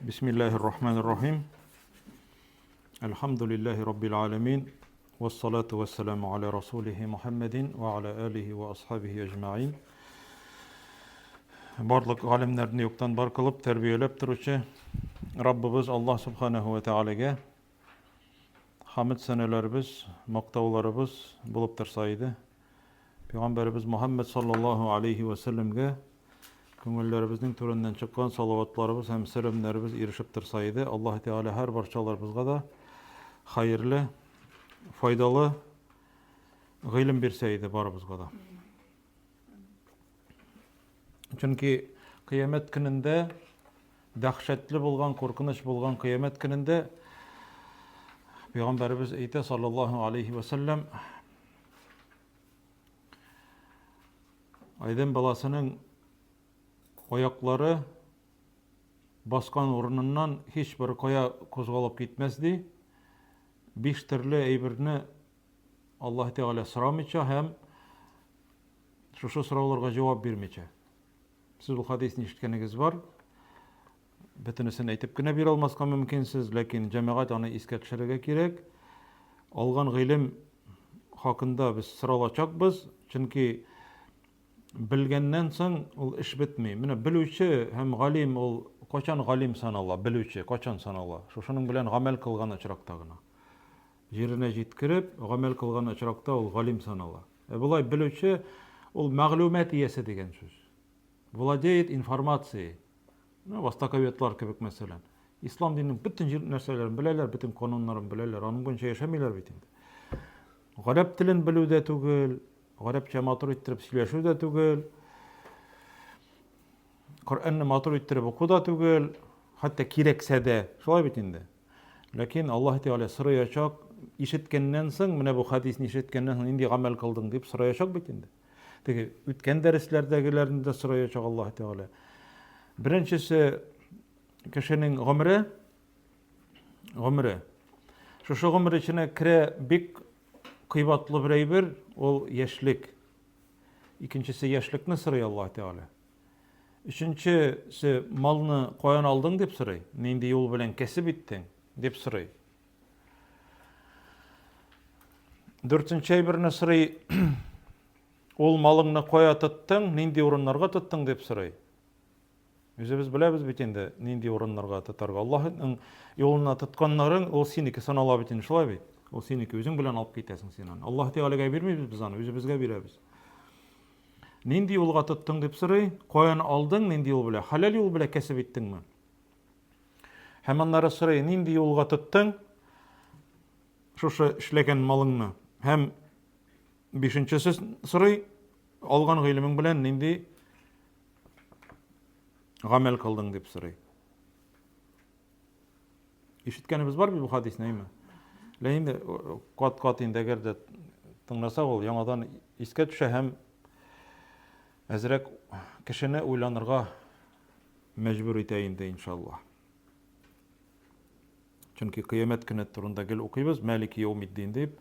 Бисмиллаһир рахманир рахим. Әлхәмдүлиллаһи раббил аламин. Вассалату вассаламу аля расулихи Мухаммадин ва аля алихи ва асхабихи әҗмәин. Барлык галимнәрне юктан бар кылып тәрбияләп торучы Раббыбыз Аллаһ субханаһу ва тәгаләгә хамд сәнәләребез, мактауларыбыз булып торса иде. Пәйгамбәребез Мухаммад саллаллаһу алейхи ва сәлләмгә күңелләребезнең түреннән чыккан салаватларыбыз һәм сәламнәребез ирешеп торса иде. Аллаһ Тәгалә һәр барчаларыбызга да хәерле, файдалы гыйлем бирсә иде барыбызга да. Чөнки кыямәт көнендә дәһшәтле булган, куркыныч булган кыямәт көнендә Пәйгамбәребез әйтә саллаллаһу алейхи ва сәлләм Адәм баласының аяклары баскан урыныннан һичбер кая кузгалып китмәс ди. Биш төрле әйберне Аллаһ Тәгалә сорамыйча һәм шушы сорауларга җавап бирмичә. Сез бу хадисне ишеткәнегез бар. Бөтенесен әйтеп кенә бирә алмаска мөмкинсез, ләкин җәмәгать аны искә төшерергә кирәк. Алган гыйлем хакында без соралачакбыз, чөнки белгәннән соң ул эш бетми. Менә белүче һәм галим ул кайчан галим санала, белүче кайчан санала? Шушының белән гамәл кылган очракта гына. Җиренә җиткереп, гамәл кылган очракта ул галим санала. Ә болай белүче ул мәгълүмат иясе дигән сүз. Владеет информацией. Ну, востоковедлар кебек мәсәлән. Ислам диненең бөтен җир нәрсәләрен беләләр, бөтен кануннарын беләләр, аның буенча яшәмиләр бит инде. Гарәп телен белү дә түгел, гарәпчә матур иттереп сөйләшү дә түгел, Коръәнне матур иттереп уку да түгел, хәтта кирәксә дә, шулай бит инде. Ләкин Аллаһ Тәгалә сораячак, ишеткәннән соң, менә бу хәдисне ишеткәннән соң нинди гамәл кылдың дип сораячак бит инде. Теге үткән дәресләрдәгеләрне дә сораячак Аллаһ Тәгалә. Беренчесе кешенең гомере, гомере. Шушы гомер эченә керә бик кыйбатлы бер әйбер, ул яшьлек. Икенчесе яшьлекне сорый Аллаһ Тәгалә. Өченчесе малны каян алдың дип сорый, нинди юл белән кәсеп иттең дип сорый. Дүртенче әйберне сорый, ул малыңны кая тоттың, нинди урыннарга тоттың дип сорый. Үзебез беләбез бит инде, нинди урыннарга тотарга. Аллаһның юлына тотканнарың, ул синеке санала бит инде, шулай бит? Ул синеке, үзең белән алып китәсең син аны. Аллаһ Тәгаләгә бирмибез без аны, үзебезгә бирәбез. Нинди юлга тоттың дип сорый, каян алдың, нинди юл белән? Хәләл юл белән кәсеп иттеңме? Һәм аннары сорый, нинди юлга тоттың шушы эшләгән малыңны? Һәм бишенчесе сорый, алган гыйлемең белән нинди гамәл кылдың дип сорый. Ишеткәнебез бар бит бу хадисне, әйме? Лә инде кат-кат инде әгәр дә тыңласак, ул яңадан искә төшә һәм әзрәк кешене уйланырга мәҗбүр итә инде, иншалла. Чөнки кыямәт көне турында гел укыйбыз, Мәлики яумиддин дип,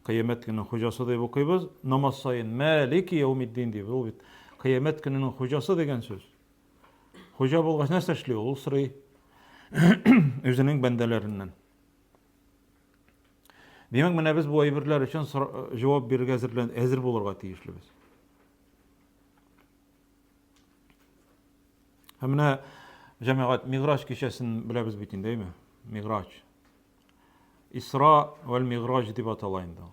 кыямәт көненең хуҗасы дип укыйбыз. Намаз саен Мәлики яумиддин дип, ул бит кыямәт көненең хуҗасы дигән сүз. Хуҗа булгач нәрсә эшли ул? Ул сорый үзенең бәндәләреннән. Димәк, менә без бу әйберләр өчен җавап бирергә әзерлән, әзер булырга тиешлебез. Һәм менә җәмәгать Миграҗ кичәсен беләбез бит инде, әйме? Миграҗ. Исра вәл Миграҗ дип атала инде.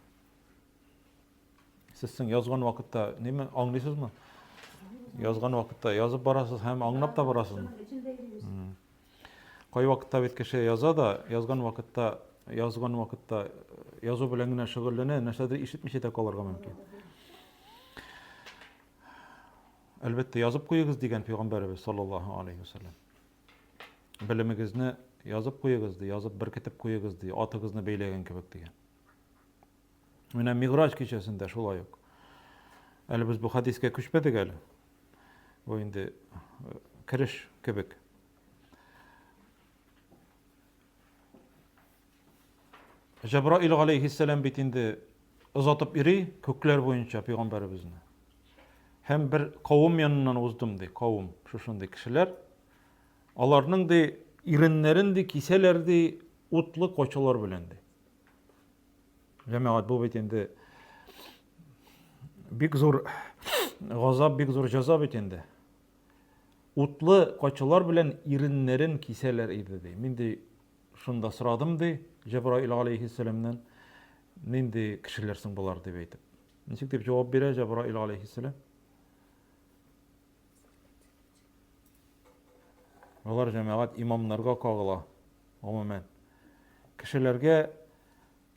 Сез соң язган вакытта неме аңлыйсызмы? Язган вакытта язып барасыз һәм аңлап та барасызмы? Кай вакытта бит кеше яза да, язган вакытта, язган вакытта язу белән генә шөгыльләнә, нәрсәдер ишетмичә дә калырга мөмкин. Әлбәттә, язып куегыз дигән пәйгамбәребез саллаллаһу алейхи вәсәлләм. Белемегезне язып куегыз ди, язып беркетеп куегыз ди, атыгызны бәйләгән кебек дигән. Менә Миграҗ кичәсендә шулай ук. Әле без бу хадискә күчмәдек әле. Бу инде э, кереш кебек. Җәбраил галәйһиссәлам бит инде озатып йөри күкләр буенча пәйгамбәребезне. Һәм бер кавым яныннан уздым ди, кавым, шушындый кешеләр. Аларның ди Иреннәрен ди кисәләр ди утлы кочалар белән ди. Җәмәгать бу бит инде бик зур газап, бик зур җәза бит инде. Утлы кочалар белән иреннәрен кисәләр иде ди. Мин ди шунда сорадым ди Җәбраил алейхиссәламнән, нинди кешеләр соң болар дип әйтеп. Ничек дип җавап бирә Җәбраил алейхиссәлам? Алар җәмәгать имамнарга кагыла, гомумән. Кешеләргә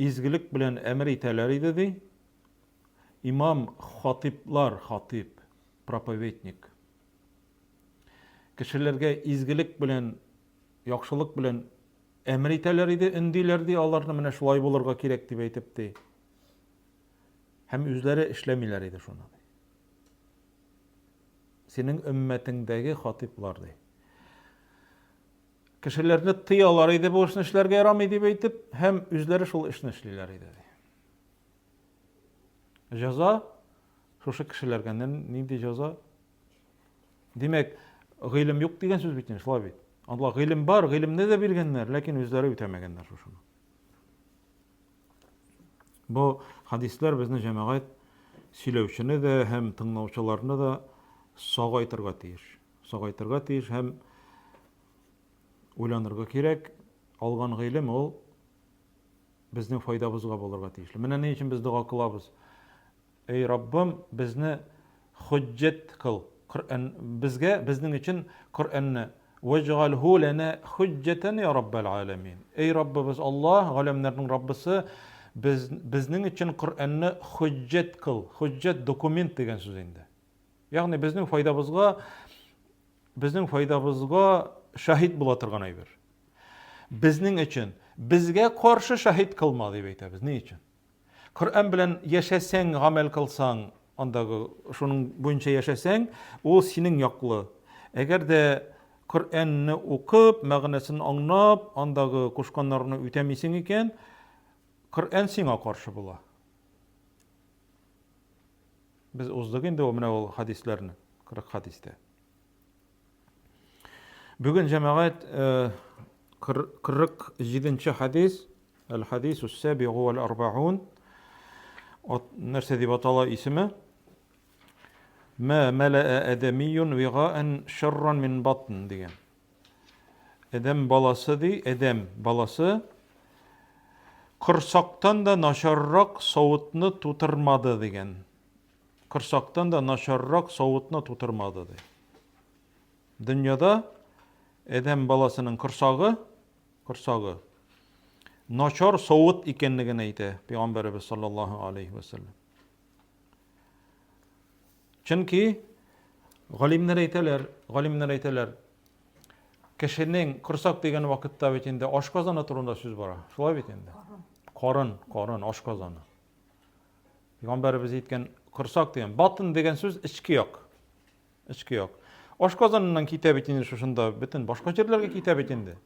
изгелек белән әмер итәләр иде ди. Имам хатиплар, хатип, проповедник. Кешеләргә изгелек белән, яхшылык белән әмер итәләр иде, өндиләр ди, аларны менә шулай булырга кирәк дип әйтеп ди. Һәм үзләре эшләмиләр иде шуны. Синең өммәтеңдәге хатиплар ди. Кешеләрне тыялар иде бу эшне эшләргә ярамый дип әйтеп, һәм үзләре шул эшне эшлиләр иде ди. Җәза шушы кешеләргә нинди җәза? Димәк, гыйлем юк дигән сүз бит инде, шулай бит. Анда гыйлем бар, гыйлемне дә биргәннәр, ләкин үзләре үтәмәгәннәр шушыны. Бу хадисләр безне җәмәгать сөйләүчене дә һәм тыңлаучыларны да сагайтырга тиеш. Сагайтырга тиеш һәм уйланырга кирәк. Алган гыйлем ул безнең файдабызга булырга тиешле. Менә ни өчен без дога кылабыз. Эй Раббым, безне хөҗҗәт кыл. Коръән безгә, безнең өчен Коръәнне Вәҗгалһу ләнә хөҗҗәтән я Раббәл аләмин. Эй Раббыбыз Аллаһ, галәмнәрнең Раббысы, без, безнең өчен Коръәнне хөҗҗәт кыл. Хөҗҗәт документ дигән сүз инде. Ягъни безнең файдабызга безнең файдабызга шаһит була торган әйбер. Безнең өчен, безгә каршы шаһит кылма дип әйтәбез. Ни өчен? Коръән белән яшәсәң, гамәл кылсаң, андагы шуның буенча яшәсәң, ул синең яклы. Әгәр дә Коръәнне укып, мәгънәсен аңлап, андагы кушканнарны үтәмисең икән, Коръән сиңа каршы була. Без уздык инде ул менә ул хадисләрне, 40 хадистә. Бүген җәмәгать 47 нче хадис, Әл-хадису сәбигу вәл арбаун, нәрсә дип атала исеме? Мә мәләә адәмиюн вигаән шарран мин батн дигән. Адәм баласы ди, адәм баласы корсактан да начаррак савытны тутырмады дигән. Корсактан да начаррак савытны тутырмады ди. Дөньяда адәм баласының корсагы, корсагы начар савыт икәнлеген әйтә пәйгамбәребез саллаллаһу алейхи ва сәлләм. Чөнки галимнәр әйтәләр, галимнәр әйтәләр, кешенең корсак дигән вакытта бит инде ашказаны турында сүз бара. Шулай бит инде. Карын, карын, ашказаны. Пәйгамбәребез әйткән корсак дигән, батын дигән сүз эчке як. Эчке як. Ашказаныннан китә бит инде шушында, бөтен башка җирләргә китә бит инде.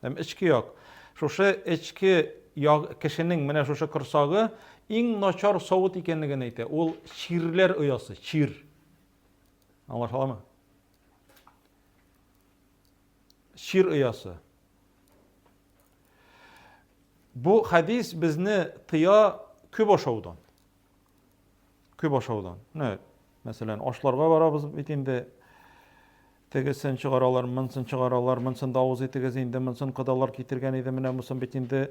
Һәм эчке як. Шушы эчке як кешенең менә шушы корсагы иң начар савыт икәнлеген әйтә. Ул чирләр оясы, чир. Аңлашыламы? Чир оясы. Бу хәдис безне тыя күп ашаудан. Күп ашаудан. Менә, мәсәлән, ашларга барабыз бит инде. Тегесен чыгаралар, монсын чыгаралар, монсын да авыз итегез инде, монсын кодалар китергән иде, менә бусын бит инде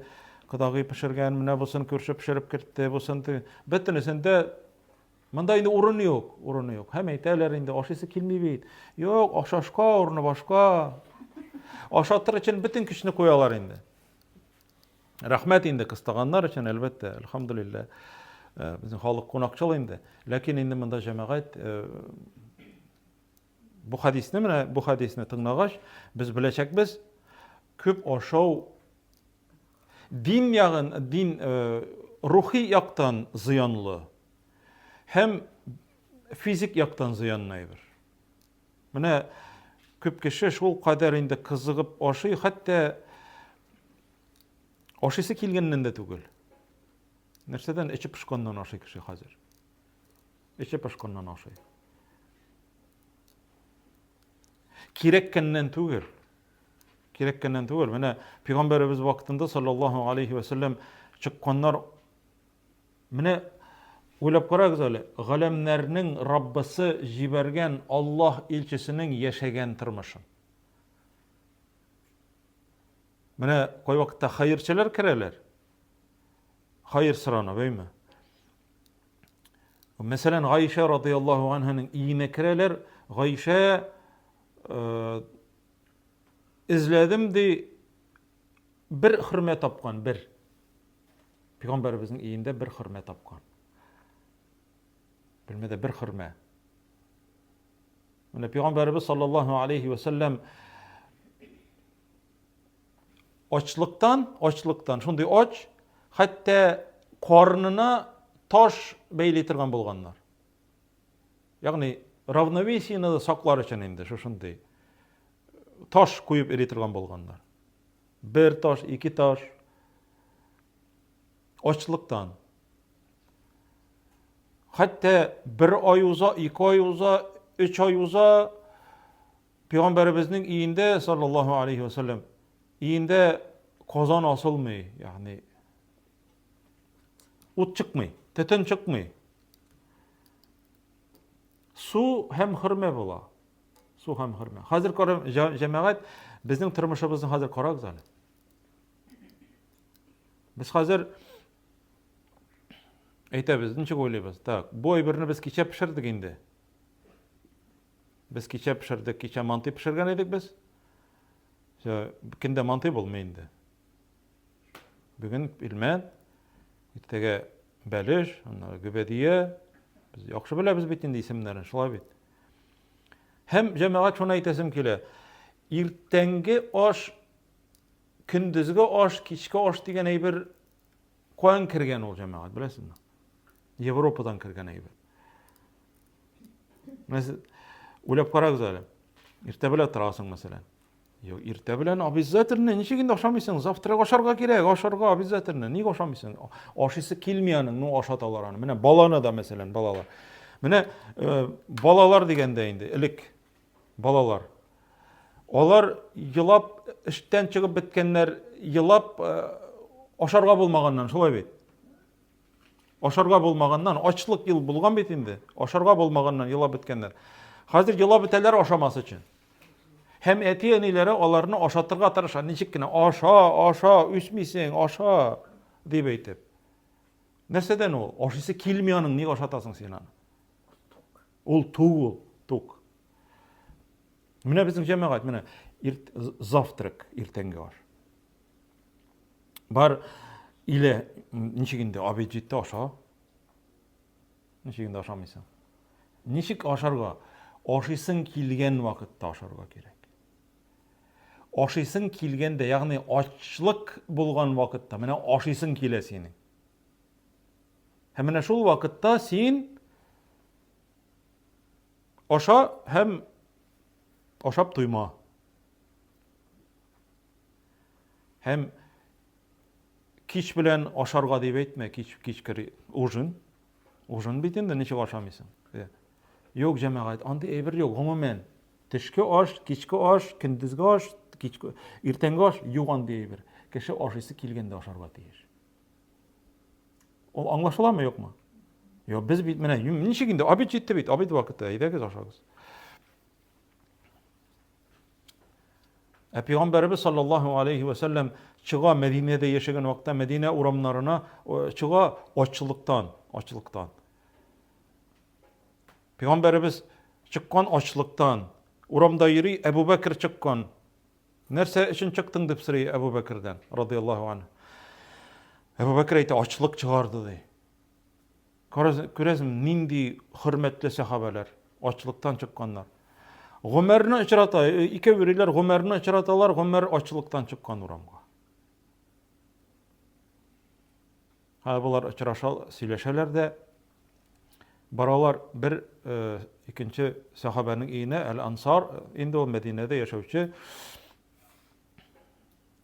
кодагый пешергән, менә бусын күрше пешереп кертте, бусын бөтенесендә монда инде урын юк, урыны юк. Һәм әйтәләр инде, ашыйсы килми бит. Юк, ашашка, урыны башка. Ашатыр өчен бөтен көчне куялар инде. Рәхмәт инде кыстаганнар өчен, әлбәттә, әлхәмдүлилләһ. Э, безнең халык кунакчыл инде. Ләкин инде монда җәмәгать э, бу хадисне менә бу хадисне тыңлагач, без беләчәкбез, күп ашау дин ягын, дин э, рухи яктан зыянлы һәм физик яктан зыянлы әйбер. Менә күп кеше шул кадәр инде кызыгып ашый, хәтта ашыйсы килгәннән дә түгел. Нәрсәдән эче пошканнан ашый кеше хәзер. Эче пошканнан ашый. Кирәккәннән түгел. Кирәккәннән түгел. Менә пәйгамбәребез вакытында саллаллаһу алейхи ва сәлләм чыкканнар. Менә уйлап карагыз әле, галәмнәрнең Раббысы җибәргән Аллаһ илчесенең яшәгән тормышын. Менә кайвакытта хәерчеләр керәләр. Хәер соранып, әйме? Мәсәлән, Гайшә радияллаһу анһаның өенә керәләр. Гайшә э, эзләдем ди, бер хөрмә тапкан, бер. Пәйгамбәребезнең өендә бер хөрмә тапкан. Белмәдә бер хөрмә. Менә пәйгамбәребез саллаллаһу алейхи ва сәлләм Ачлыктан, ачлыктан, шундый ач, хәтта карынына таш бәйли торган булганнар. Ягъни равновесиене дә саклар өчен инде шушындый таш куеп эри торган булганнар. Бер таш, ике таш. Ачлыктан. Хәтта бер ай уза, ике ай уза, өч ай уза, Пәйгамбәребезнең өендә, саллаллаһу алейхи ва саллям, өендә казан асылмый, ягъни ут чыкмый, төтен чыкмый. Су һәм хөрмә була. Су һәм хөрмә. Хәзер җәмәгать безнең тормышыбызны хәзер карагыз әле. Без хәзер әйтәбез, ничек уйлыйбыз? Так, бу әйберне без кичә пешердек инде. Без кичә пешердек, кичә мантый пешергән идек без. Все, көндә мантый булмый инде. Бүген пилмән, иртәгә бәлеш, аннары гөбәдия. Без яхшы беләбез бит инде исемнәрен, шулай бит. Һәм җәмәгать шуны әйтәсем килә. Иртәнге аш, көндезге аш, кичке аш дигән әйбер каян кергән ул җәмәгать, беләсезме? Европадан кергән әйбер. Мәсәлән, уйлап карагыз әле. Иртә белән торасың, мәсәлән. Юк, иртә белән обязательно ничек инде ашамыйсың? Завтрак ашарга кирәк, ашарга обязательно. Ник ашамыйсың? Ашыйсы килми аның, ну ашаталар аны. Менә баланы да, мәсәлән, балалар. Менә э, балалар дигәндә инде, элек балалар. Алар елап эштән чыгып беткәннәр, елап э, ашарга булмаганнан, шулай бит. Ашарга булмаганнан, ачлык ел булган бит инде. Ашарга булмаганнан елап беткәннәр. Хәзер елап бетәләр ашамас өчен. Һәм әти-әниләре аларны ашатырга тырыша. Ничек кенә аша, аша, үсмисең, аша дип әйтеп. Нәрсәдән ул? Ашыйсы килми аның, ник ашатасың син аны? Ул тук ул, тук. Менә безнең җәмәгать, менә ирт, завтрак, иртәнге аш. Бар иле ничек инде обед җитте аша. Ничек инде ашамыйсың? Ничек ашарга? Ашыйсың килгән вакытта ашарга кирәк. Ашыйсың килгәндә, ягъни ачлык булган вакытта, менә ашыйсың килә синең. Һәм менә шул вакытта син аша һәм ашап туйма. Һәм кич белән ашарга дип әйтмә, кич кичке ужин. Ужин бит инде ничек ашамыйсың? Юк, җәмәгать, андый әйбер юк, гомумән. Төшке аш, кичке аш, көндезге аш, кичке, иртәнге аш юк андый әйбер. Кеше ашыйсы килгәндә ашарга тиеш. Ул аңлашыламы, юкмы? Юк, без бит менә ничек инде обед җитте бит, обед вакыты, әйдәгез ашагыз. Ә пәйгамбәребез саллаллаһу алейхи ва сәлләм чыга Мәдинәдә яшәгән вакытта Мәдинә урамнарына чыга ачлыктан, ачлыктан. Пәйгамбәребез чыккан ачлыктан. Урамда йөри, Әбу Бәкер чыккан. Нәрсә өчен чыктың дип сорый Әбу Бәкердән, радияллаһу анһу. Әбу Бәкер әйтә, ачлык чыгарды ди. Күрәсең, нинди хөрмәтле сәхабәләр, ачлыктан чыкканнар. Гомәрне очрата, э, икәү йөриләр, Гомәрне очраталар, Гомәр ачлыктан чыккан урамга. Һә, болар очраша, сөйләшәләр дә, баралар бер э, икенче сәхабәнең өенә, Әл-Ансар, инде ул Мәдинәдә яшәүче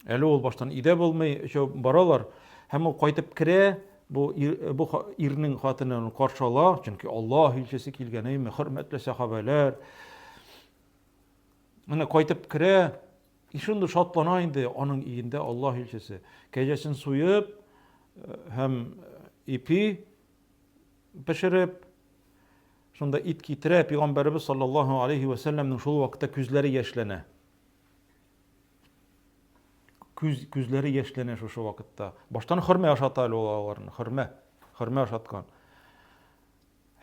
Әле ул баштан өйдә булмый, өчәү баралар. Һәм ул кайтып керә, бу, ир, бу ирнең хатыны аны каршы ала, чөнки Аллаһ илчесе килгән, әйме, хөрмәтле сәхабәләр. Менә кайтып керә, И шундый шатлана инде аның өендә Аллаһ илчесе. Кәҗәсен суеп һәм ипи пешереп, шунда ит китерә, пәйгамбәребез саллаллаһу алейхи ва сәлләмнең шул вакытта күзләре яшьләнә. Күз, күзләре яшьләнә шушы вакытта. Баштан хөрмә ашата әле ул аларны, хөрмә, хөрмә ашаткан.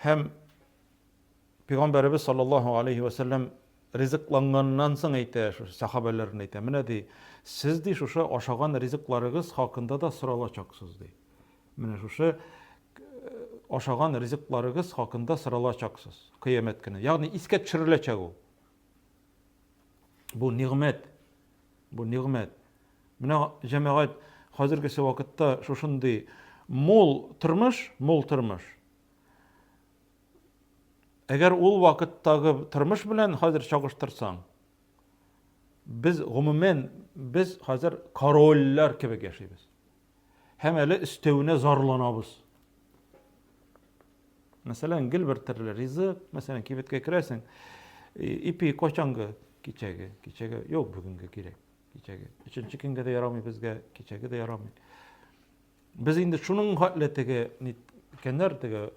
Һәм Пәйгамбәребез саллаллаһу алейһи вә сәлләм ризыкланганнан соң әйтә, шушы сәхабәләренә әйтә, менә ди, сез ди шушы ашаган ризыкларыгыз хакында да соралачаксыз ди. Менә шушы ашаган ризыкларыгыз хакында соралачаксыз кыямәт көне. Ягъни искә төшереләчәк ул. Бу нигъмәт. Бу нигъмәт. Менә җәмәгать хәзергесе вакытта шушындый мул тормыш, мул тормыш. Әгәр ул вакыттагы тормыш белән хәзер чагыштырсаң, без гомумән без хәзер корольләр кебек яшибез. Һәм әле өстәвенә зарланабыз. Мәсәлән, гел бер төрле ризык, мәсәлән, кибеткә керәсең, ипи кайчангы кичәге, кичәге, юк, бүгенге кирәк, кичәге. Өченче көнгә дә ярамый безгә, кичәге дә ярамый. Без инде шуның хәтле теге ниткәннәр теге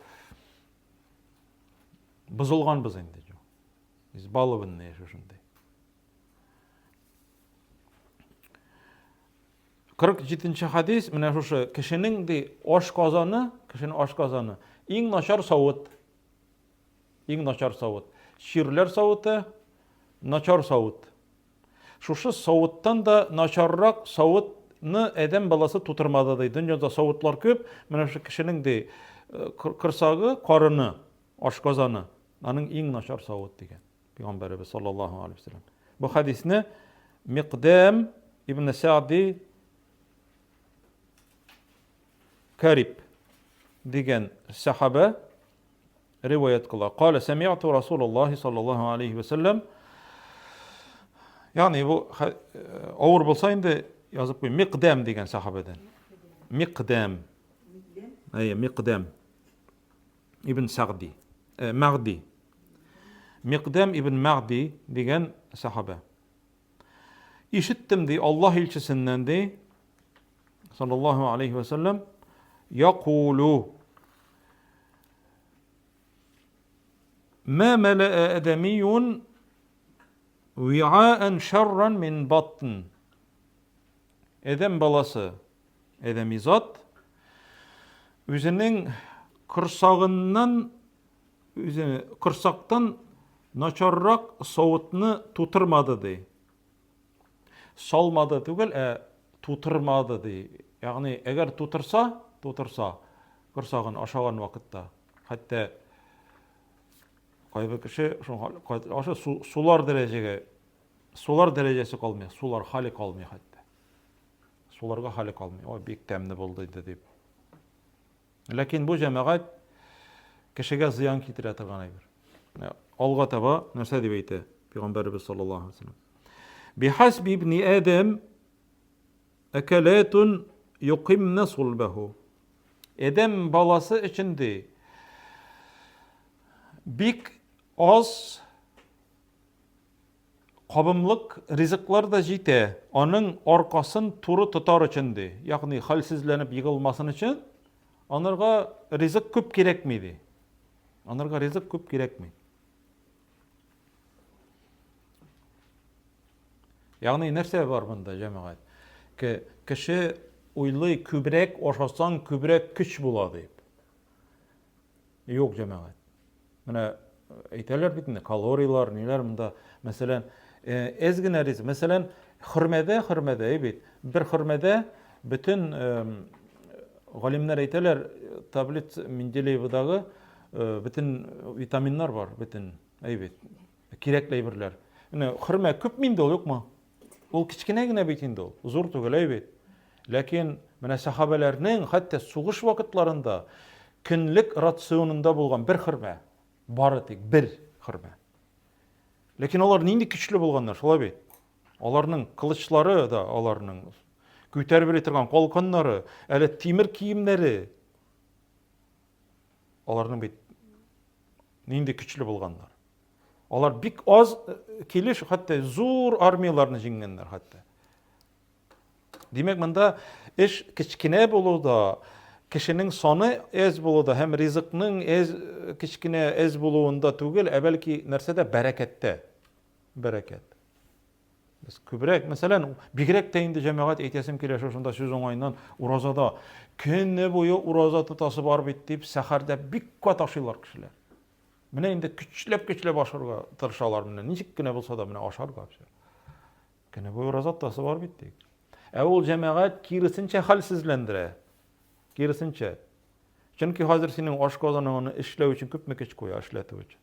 бозылганбыз инде. Избалованные шушындый. 47 нче хадис менә шушы кешенең ди аш казаны, кешенең аш казаны иң начар савыт. Иң начар савыт. Чирләр савыты, начар савыт. Шушы савыттан да начаррак савытны адәм баласы тутырмады ди. Дөньяда савытлар күп, менә шушы кешенең ди корсагы, карыны, ашказаны, аның иң начар савыт дигән. Пәйгамбәребез саллаллаһу алейһи вәсәлләм. Бу хадисне Микдам ибн Сәди Кариб дигән сахаба риваять кыла. Калә сәми'ту Расулуллаһи саллаллаһу алейһи вә сәлләм. Ягъни бу авыр булса инде язып куй. Микдам дигән сахабәдән. Микдам. Әйе, Микдам. Ибн Сәгъди. Э, Мәгъди. Микдам ибн Мәгъди дигән сахабә. Ишеттем ди Аллаһ илчесеннән ди саллаллаһу алейхи вә сәлләм якулу Ма мәләә адәмиюн виаан шарран мин батн. Адәм баласы, адәми зат үзенең корсагыннан үзе корсактан начаррак савытны тутырмады ди. Салмады түгел, ә тутырмады ди. Ягъни, әгәр тутырса, тутырса, корсагын ашаган вакытта, хәтта кайбер кеше шуңа ашы сулар дәрәҗәгә, сулар дәрәҗәсе калмый, сулар хәле калмый хәтта. Суларга хәле калмый. Ой, бик тәмле булды инде дип. Ләкин бу җәмәгать кешегә зыян китерә торган әйбер. Алга таба нәрсә дип әйтә Пәйгамбәребез саллаллаһу алейһи вәсәлләм? Бихасби ибни Адам әкәләтун юқимна сулбаху. Адәм баласы өчен ди бик аз Кабымлык ризыклар да җитә, аның аркасын туры тотар өчен, ди. Ягъни хәлсезләнеп егылмасын өчен, анарга ризык күп кирәкми, ди. Анарга ризык күп кирәкми. Ягъни нәрсә бар монда, җәмәгать? Кеше уйлый, күбрәк ашасаң, күбрәк көч була дип. Юк, җәмәгать. Менә әйтәләр бит инде, калорияләр, ниләр монда. Мәсәлән, әз генә ризык. Мәсәлән, хөрмәдә, хөрмәдә, әй бит. Бер хөрмәдә бөтен галимнәр әйтәләр, таблица Менделеевадагы бөтен витаминнар бар, бөтен, әй бит. Кирәкле әйберләр. Менә хөрмә күпме инде ул, юкмы? Ул кечкенә генә бит инде ул, зур түгел, әй бит. Ләкин менә сәхабәләрнең хәтта сугыш вакытларында көнлек рационында булган бер хөрмә, бары тик бер хөрмә. Ләкин алар нинди көчле булганнар, шулай бит? Аларның кылычлары да аларның күтәреп йөри торган калканнары, әле тимер киемнәре. Аларның бит нинди көчле булганнар. Алар бик аз э, килеш, хәтта зур армияләрне җиңгәннәр хәтта. Димәк, монда эш кечкенә булуда, кешенең саны әз булуда һәм ризыкның әз э, кечкенә әз булуында түгел, ә бәлки нәрсәдә бәрәкәттә. Бәрәкәт. Без күбрәк, мәсәлән, бигрәк тә инде җәмәгать әйтәсем килә шушында сүз уңаеннан уразада көне буе ураза тотасы бар бит дип сәхәрдә бик кат ашыйлар кешеләр. Менә инде көчләп-көчләп ашарга тырышалар менә. Ничек кенә булса да менә ашарга все. Көне буе ураза тотасы бар бит ди. Ә ул җәмәгать киресенчә хәлсезләндерә. Киресенчә. Чөнки хәзер синең ашказаныңны эшләү өчен күпме көч куя эшләтү өчен.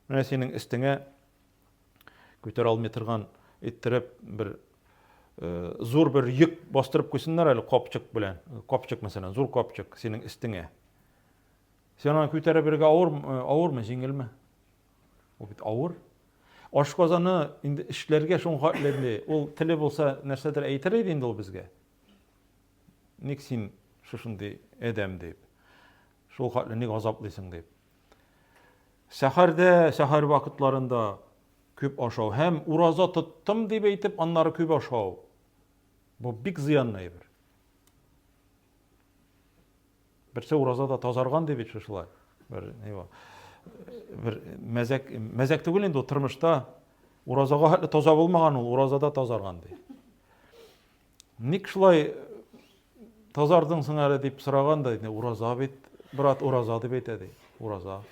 Менә синең өстеңә күтәрә алмый торган иттереп бер э, зур бер йөк бастырып куйсыннар әле капчык белән. Капчык мәсәлән, зур капчык синең өстеңә. Син аны күтәреп бергә авыр, э, авырмы, җиңелме? Ул бит авыр. Ашказаны инде эшләргә шуңа хәтле, ул теле булса нәрсәдер әйтер иде инде ул безгә. Ник син шушындый адәм дип. Шул хәтле ник азаплыйсың дип. Сәхәрдә, сәхәр вакытларында күп ашау һәм ураза тоттым дип әйтеп, аннары күп ашау. Бу бик зыянлы әйбер. Берсе уразада тазарган ди бит шушылай. Бер ни бар. Бер мәзәк, мәзәк түгел инде ул тормышта уразага хәтле таза булмаган ул, уразада тазарган ди. Ник шулай тазардың соң әле дип сораган да, ураза бит, брат, ураза дип әйтә ди. Ураза.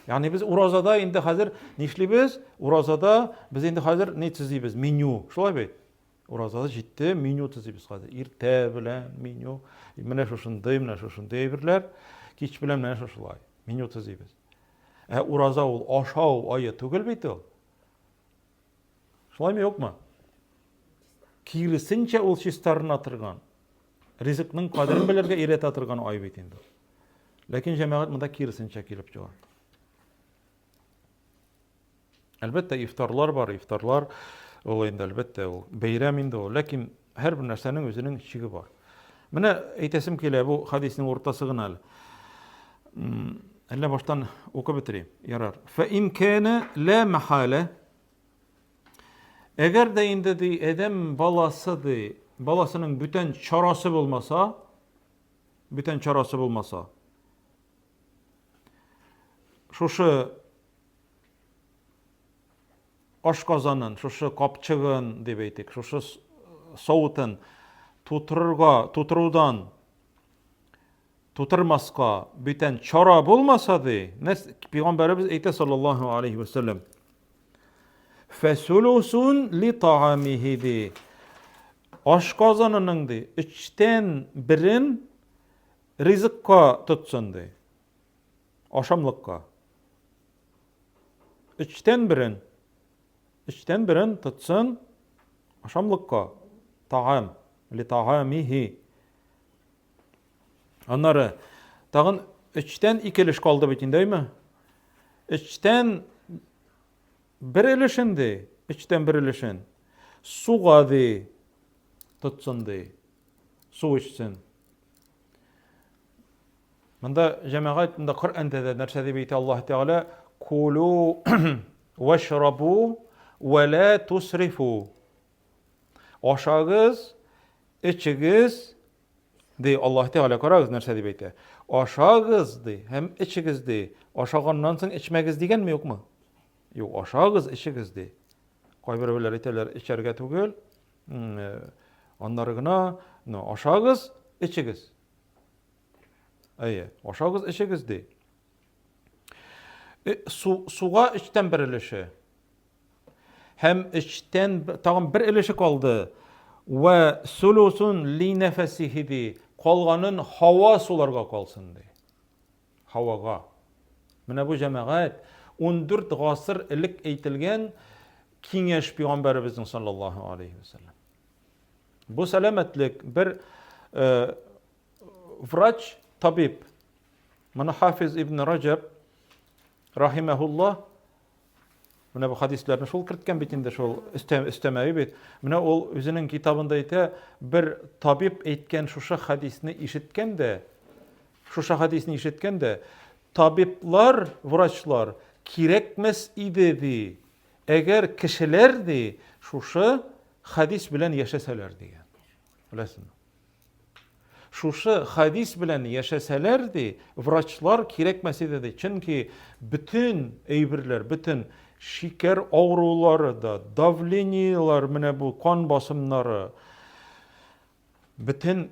Ягъни без уразада инде хәзер нишлибез? Уразада без инде хәзер ни төзибез? Меню. Шулай бит? Уразада җитте, меню төзибез хәзер. Иртә белән меню. Менә шушындый, менә шушындый әйберләр. Кич белән менә шушылай. Меню төзибез. Ә ураза ул ашау ае түгел бит ул. Шулаймы, юкмы? Киресенчә ул чистарына торган. Ризыкның кадерен белергә өйрәтә торган ай бит инде. Ләкин җәмәгать монда киресенчә килеп чыга. Әлбәттә, ифтарлар бар, ифтарлар ул инде әлбәттә ул бәйрәм инде ул, ләкин һәрбер нәрсәнең үзенең чиге бар. Менә әйтәсем килә, бу хадиснең уртасы гына әле. Әллә баштан укып бетерим. Ярар. Фа ин кана ла махала. Әгәр дә инде ди адәм баласы ди, баласының бүтән чарасы булмаса, бүтән чарасы булмаса, шушы ашказанын, шушы капчыгын дип әйтик, шушы савытын тутырырга, тутырудан тутырмаска бүтән чара булмаса ди, пәйгамбәребез әйтә саллаллаһу алейхи ва сәлләм. Фәсулусун ли таамихи ди. Ашказанының ди, өчтән берен ризыкка тотсын ди. Ашамлыкка. Өчтән берен. Өчтән берен тотсын ашамлыкка. Таам. Ли таамихи. Аннары тагын өчтән ике өлеш калды бит инде, әйме? Өчтән бер өлешен ди, өчтән бер өлешен суга ди тотсын ди. Су эчсен. Монда җәмәгать, монда Коръәндә дә нәрсә дип әйтә Аллаһ Тәгалә? Кулу вашрабу ва ла тусрифу. Ашагыз, эчегез, ди Аллаһ Тәгалә, карагыз нәрсә дип әйтә. Ашагыз ди һәм эчегез ди. Ашаганнан соң эчмәгез дигәнме юкмы? Юк, ашагыз, эчегез ди. Кайберәүләр әйтәләр, эчәргә түгел, э, аннары гына, но ашагыз, эчегез. Әйе, ашагыз, эчегез ди. Э, су, суга өчтән бер өлеше. Һәм өчтән тагын бер өлеше калды. Вә сулусун ли нәфәсихи ди. Калганын һава суларга калсын ди. Һавага. Менә бу җәмәгать 14 гасыр элек әйтелгән киңәш пәйгамбәребезнең саллаллаһу алейхи вәсәлләм. Бу сәламәтлек бер э, врач, табиб. Моны Хафиз ибн Раҗаб рахимахуллах менә бу хадисләрне шул керткән бит инде шул өстәмәви бит. Менә ул үзенең китабында әйтә, бер табиб әйткән шушы хадисне ишеткән дә, шушы хадисне ишеткән дә, табиблар, врачлар кирәкмәс иде, ди. Әгәр кешеләр, ди, шушы хәдис белән яшәсәләр, дигән. Беләсезме? Шушы хәдис белән яшәсәләр, ди, врачлар кирәкмәс иде, ди. Чөнки бөтен әйберләр, бөтен шикәр авырулары да, давлениелар, менә бу кан басымнары, бөтен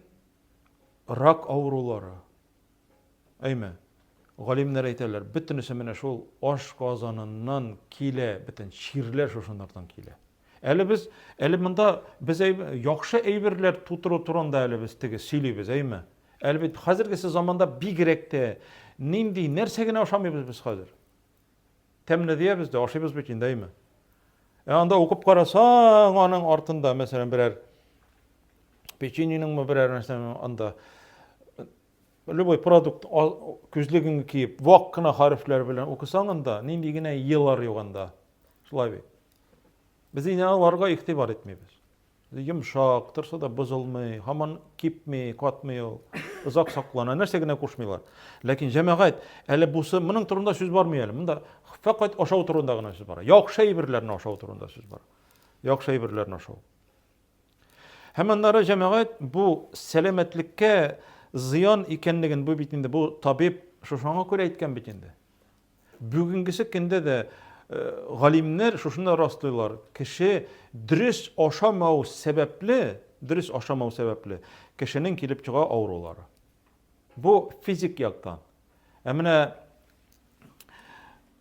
рак авырулары, әйме, галимнәр әйтәләр, бөтенесе менә шул аш казаныннан килә, бөтен чирләр шушыннардан килә. Әле без, әле монда без яхшы әйберләр тутыру турында әле без теге сөйлибез, әйме? Әле бит хәзергесе заманда бигрәк тә нинди нәрсә генә ашамыйбыз без хәзер. Тәмле диябез дә, ашыйбыз бит инде, әйме? Ә анда укып карасаң, аның артында, мәсәлән, берәр печеньеныңмы, берәр нәрсәнең анда любой продукт күзлегеңне киеп, вак кына хәрефләр белән укысаң анда, нинди генә елар юк анда. Шулай бит. Без инде аларга игътибар итмибез. Йомшак, торса да бозылмый, һаман кипми, катмый ул. Озак саклана, нәрсә генә кушмыйлар. Ләкин җәмәгать, әле бусы, моның турында сүз бармый әле. Монда фәкать ашау турында гына сүз бара. Яхшы әйберләрне ашау турында сүз бара. Яхшы әйберләрне ашау. Һәм аннары җәмәгать бу сәламәтлеккә зыян икәнлеген бу бит инде бу табиб шушыңа күрә әйткән бит инде. Бүгенгесе көндә дә галимнәр шушыны раслыйлар. Кеше дөрес ашамау сәбәпле, дөрес ашамау сәбәпле кешенең килеп чыга авырулары. Бу физик яктан. Ә менә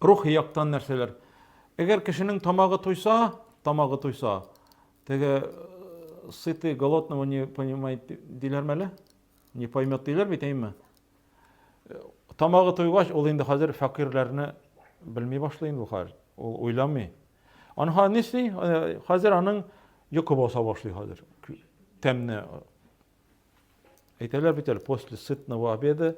рухи яктан нәрсәләр? Әгәр кешенең тамагы туйса, тамагы туйса, теге сытый голодного не понимает диләрме әле? Не поймет диләр бит, әйме? Тамагы туйгач, ул инде хәзер фәкыйрьләрне белми башлый инде ул хәзер. Ул уйламый. Аны хәзер нишли? Хәзер аның йокы баса башлый хәзер. Тәмне. Әйтәләр бит әле, после сытного обеда,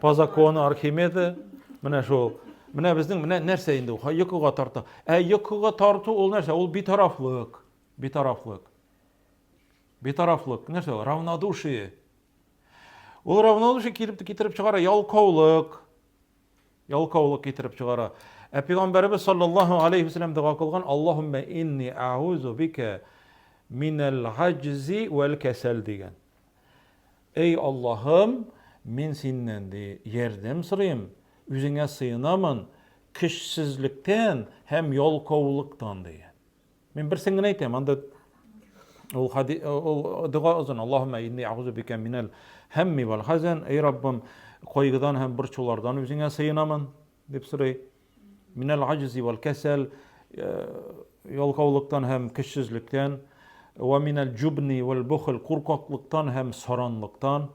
по закону Архимеда, менә шул. Менә безнең менә нәрсә инде ул, йокыга тарта. Ә йокыга тарту ул нәрсә? Ул битарафлык. Битарафлык. Битарафлык. Нәрсә ул? Равнодушие. Ул равнодушие килеп китереп чыгара ялкаулык. Ялкаулык китереп чыгара. Ә пәйгамбәребез саллаллаһу алейхи вәсәлләм дога кылган: Аллаһумма инни аузу бика минәл гаҗзи вәл кәсәл дигән. Эй Аллаһым, мин синнән ди ярдәм сорыйм, үзеңә сыенамын көчсезлектән һәм ялкаулыктан дигән. Мин берсен генә әйтәм, анда ул хади ул дога озын. Аллаһумма инни аузу бика минәл һәмми вал хазан. Эй Раббым, кайгыдан һәм борчулардан үзеңә сыенамын, дип сорый. Минәл аҗзи вал кәсәл, ялкаулыктан һәм көчсезлектән. Ва минәл җубни вал бухл, куркаклыктан һәм саранлыктан.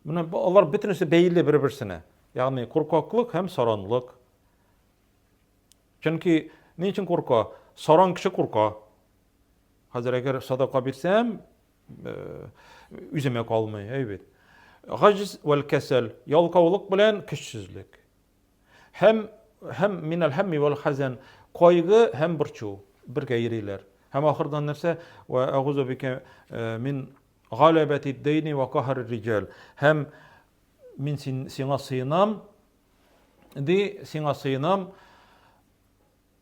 Менә алар бөтенесе бәйле бер-берсенә. Ягъни куркаклык һәм саранлык. Чөнки ни өчен курка? Саран кеше курка. Хәзер әгәр садака бирсәм, э, үземә калмый, әй бит. Гаҗз вәл кәсәл, ялкаулык белән көчсезлек. Һәм һәм минәл һәмми вәл хазан, кайгы һәм борчу бергә йөриләр. Һәм ахырдан нәрсә? Ва агузу бика э, мин галәбәти дейни ва каһр риҗал. Һәм мин син, сиңа сыенам, Ди, сиңа сыенам,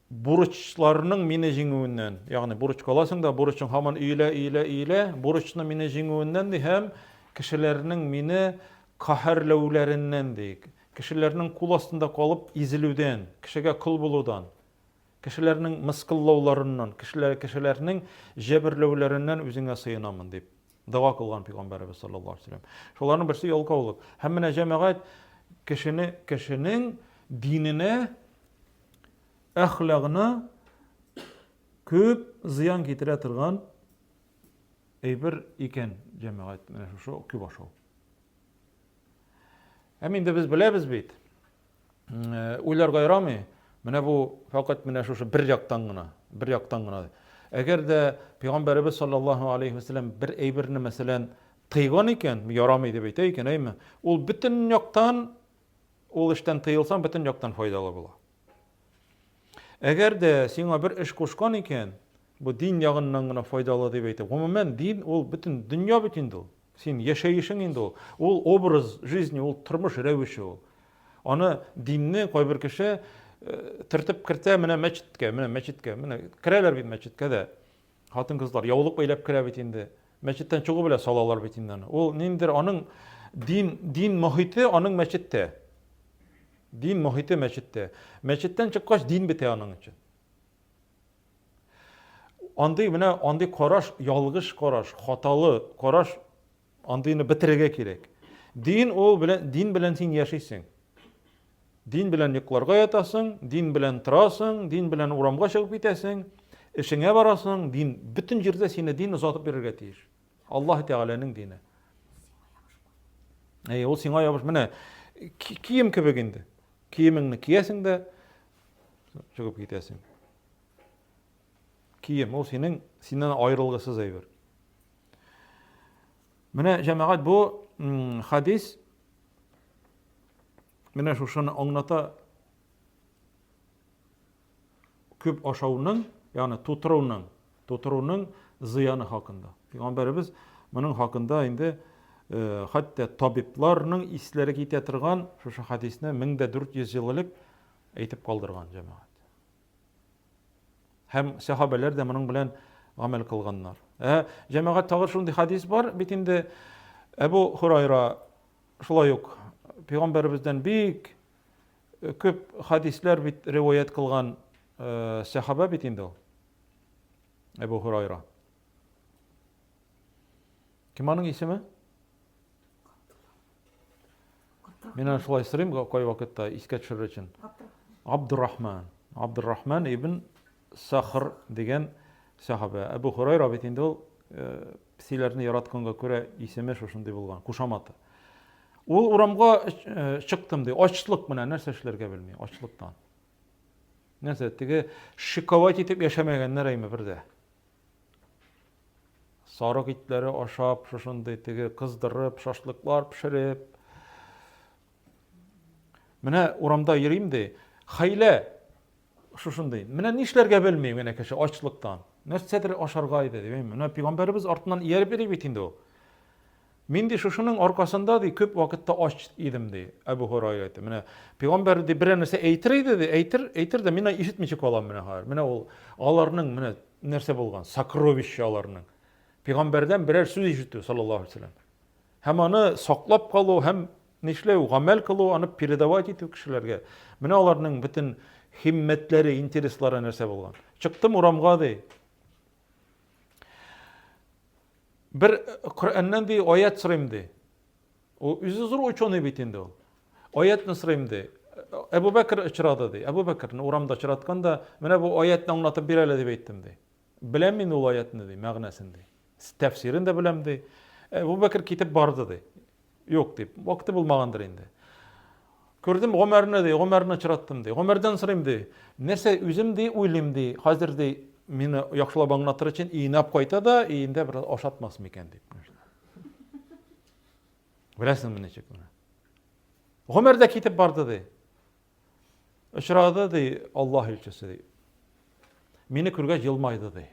бурычларның мине җиңүеннән. Ягъни бурычка аласың да, бурычың һаман өелә, өелә, өелә, бурычны мине җиңүеннән ди һәм кешеләрнең мине каһәрләүләреннән ди. Кешеләрнең кул астында калып изелүдән, кешегә кол булудан, кешеләрнең мыскыллауларыннан, кешеләр кешеләрнең җәберләүләреннән үзеңә сыенамын дип. Дога кылган пәйгамбәребез саллаллаһу алейһи вәсәлләм. Шуларның берсе ялкаулык. Һәм менә җәмәгать кешене кешенең диненә, әхлагына күп зыян китерә торган әйбер икән җәмәгать менә шушы күп ашау. Һәм инде без беләбез бит, уйларга ярамый. Менә бу фәкать менә шушы бер яктан гына, бер яктан гына. Әгәр дә пәйгамбәребез саллаллаһу алейхи вәсәлләм бер әйберне мәсәлән тыйган икән, ярамый дип әйтә икән, әйме? Ул бөтен яктан ул эштән тыелсаң, бөтен яктан файдалы була. Әгәр дә сиңа бер эш кушкан икән, бу дин ягыннан гына файдалы дип әйтеп, гомумән дин ул бөтен дөнья бит инде ул. Син яшәешең инде ул. Ул образ жизни, ул тормыш рәвеше ул. Аны динне кайбер кеше э, төртеп кертә менә мәчеткә, менә мәчеткә, менә керәләр бит мәчеткә дә. Хатын-кызлар яулык бәйләп керә бит инде. Мәчеттән чыгу белән салалар бит инде аны. Ул ниндидер аның дин дин мохите аның мәчеттә. Дин мохите мәчеттә. Мәчеттән чыккач дин бетә аның өчен. Андый менә андый караш ялгыш караш, хаталы караш андыйны бетерергә кирәк. Дин ул белән дин белән син яшисең. Дин белән йокларга ятасың, дин белән торасың, дин белән урамга чыгып китәсең, эшеңә барасың, дин бөтен җирдә сине дин озатып йөрергә тиеш. Аллаһ Тәгаләнең дине. Әй, ул сиңа ябыш. Менә кием кебек инде. Киемеңне киясең дә чыгып китәсең. Кием ул синең синнән аерылгысыз әйбер. Менә җәмәгать бу хадис менә шушыны аңлата күп ашауның, ягъни тутыруның, тутыруның зыяны хакында. Пәйгамбәребез моның хакында инде э, хәтта табибларның исләре китә торган шушы хадисне 1400 ел элек әйтеп калдырган җәмәгать. Һәм сәхабәләр дә моның белән гамәл кылганнар. Ә җәмәгать тагы шундый хадис бар бит инде Әбу Хурайра шулай ук пәйгамбәребездән бик күп хадисләр бит риваять кылган э, сәхаба бит инде ул. Әбу Хурайра. Кем аның исеме? Мин аны шулай сорыйм кай вакытта искә төшерер өчен. Абдуррахман. Абдуррахман ибн Сахр дигән сәхабә. Әбу Хурайра бит инде ул э, песиләрне яратканга күрә исеме шушындый булган, кушаматы. Ул урамга э, чыктым ди, ачлык менә нәрсә эшләргә белми, ачлыктан. Нәрсә, теге шиковать итеп яшәмәгәннәр әйме бер дә. Сарык итләре ашап, шушындый теге кыздырып, шашлыклар пешереп. Менә урамда йөрим ди, хәйлә шушындый. Менә нишләргә белми менә кеше ачлыктан. Нәрсәдер ашарга иде ди. Менә пәйгамбәребез артыннан ияреп йөри бит инде ул. Мин ди шушының аркасында ди күп вакытта ач идем ди Әбу Һурайра әйтте. Менә пәйгамбәр ди берәр нәрсә әйтер иде ди, әйтер, әйтер дә мин ишетмичә калам менә хәзер. Менә ул аларның менә нәрсә булган, сокровище аларның. Пәйгамбәрдән берәр сүз ишетү саллаллаһу алейһи вәсәлләм. Һәм аны саклап калу һәм нишләү, гамәл кылу, аны передавать итү кешеләргә. Менә аларның бөтен химмәтләре, интереслары нәрсә булган. Чыктым урамга ди. Бер Коръәннән ди аят сорыйм ди. Ул үзе зур ученый бит инде ул. Аятны сорыйм ди. Әбу Бәкер очрады ди. Әбу Бәкерне урамда очраткан да, менә бу аятны аңлатып бир әле дип әйттем ди. Беләм мин ул аятны ди, мәгънәсен ди. Тәфсирен дә беләм ди. Әбу Бәкер китеп барды ди. Юк дип, вакыты булмагандыр инде. Күрдем Гомәрне ди, Гомәрне очраттым ди. Гомәрдән сорыйм ди. Нәрсә үзем ди, уйлыйм ди. Хәзер ди, мине яхшылап аңлатыр өчен өенә алып кайта да, өендә бераз ашатмас микән дип. Беләсеңме ничек менә? Гомәр дә китеп барды ди. Очрады ди Аллаһ илчесе ди. Мине күргәч елмайды ди.